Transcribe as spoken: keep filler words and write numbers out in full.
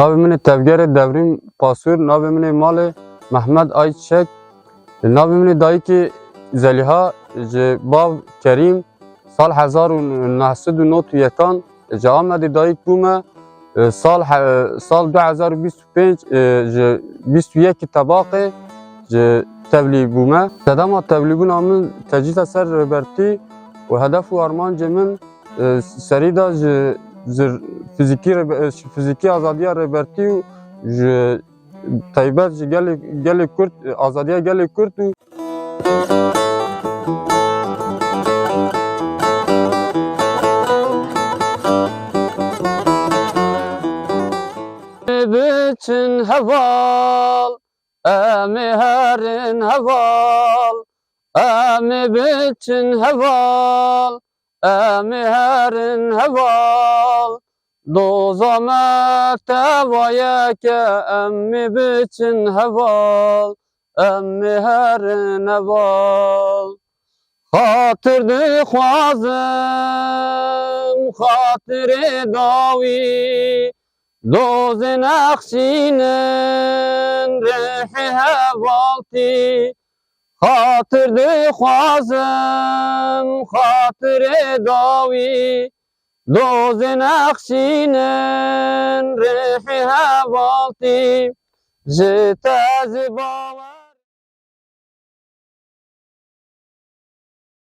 Navê min ê Tevgerê Devrîm Pasûr, navê min ê malê Mehmed Ayçiçek, navê min ê dayikê Zelîha, ji bav Kerîm, sal hezar û neh sed û nod û yekan ji Amedê dayik bûme, e, sal he-, sal du hezar û bîst û pênc, e, ji bîst û yekî Tebaqê ji tevlî bûme. Sedema tevlîbûna min tecrîda ser Rêbertî û hedef û armancê min, e, serî de ji, ji fizîkî rêbe-, ji fizîkî azadiya Rêbertî û ji taybet ji gelê, gelê Kurd, azadiya gelê Kurd û Biçin heval, em ê herin heval, em ê biçin heval, em ê herin heval. Doza me teva ye ke em ê biçin heval, em ê herin heval. Xatir dixwazim, xatirê dawî, dozê nexşînin rêhê hevaltî. Xatir dixwazim, xatirê dawî, dozê nexşînin rêhê hevaltî. Ji te ez ê bawer